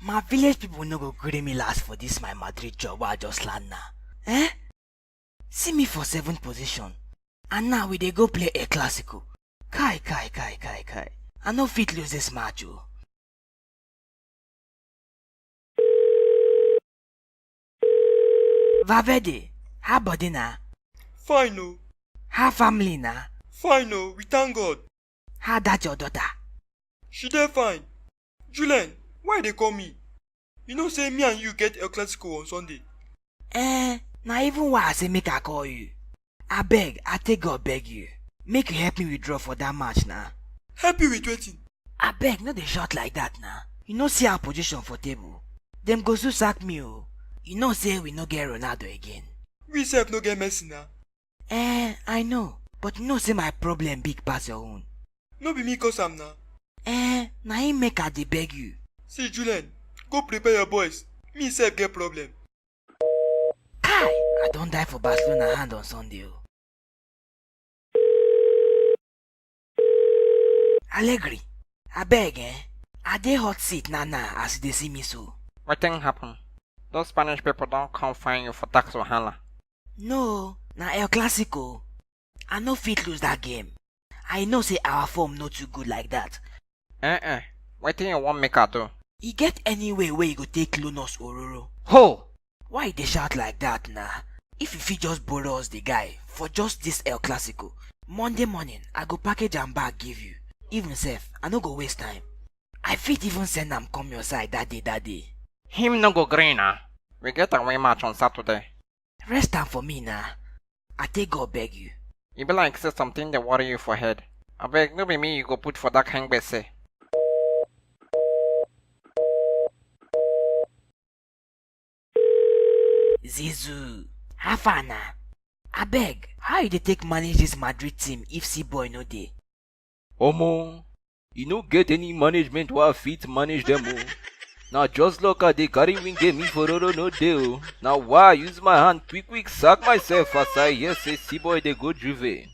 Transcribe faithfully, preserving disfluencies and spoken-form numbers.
My village people no go gree me last for this my Madrid job wey I just land now. Eh? See me for seventh position. And now we dey go play El Clasico. Kai, kai, kai, kai, kai. I no fit lose this match o. Valverde, how body na? Fine o. How family na? Fine o, we thank God. How that your daughter? She dey fine. Julian, why you dey call me? You know say me and you get El Clasico on Sunday. Eh, na even why I say make I call you. Abeg, I take God beg you. Make you help me withdraw for that match na. Help you with wetin? Abeg, no dey shout like that na. You no see our position for table. Dem go soon sack me o. You know say we no get Ronaldo again. We sef no get Messi na. Eh, I know, but you know say my problem big pass your own. No be me cause am na. Eh, na him make I dey beg you. See, Julian, go prepare your boys. Me sef get problem. Kai, I don die for Barcelona hand on Sunday o. Allegri, abeg eh, I dey hot seat na na as you dey see me so. Wetin happen? Those Spanish people don come find you for tax wahala. No, na El Clasico. I no fit lose that game. I know say our form no too good like that. Eh eh, wetin you wan make I do? E get any way wey you go take loan us Ororo? Ho! Why you dey shout like that na? If you fit just borrow us the guy for just this El Clasico, Monday morning I go package am back give you. Even sef, I no go waste time. I fit even send am come your side that day that day. Him no go gree na. We get away match on Saturday. Rest am for me na. I take God beg you. E be like say something dey worry you for head. Abeg, no be me you go put for that kind gbese. Zizu, how far na? Abeg, how you dey take manage this Madrid team if C-Boy no dey? Omo, e no get any management wey I fit manage dem o. Na just luck I dey carry win game if Ororo no dey o. Na why I use my hand quick quick sack myself as I hear say C-Boy dey go Juve.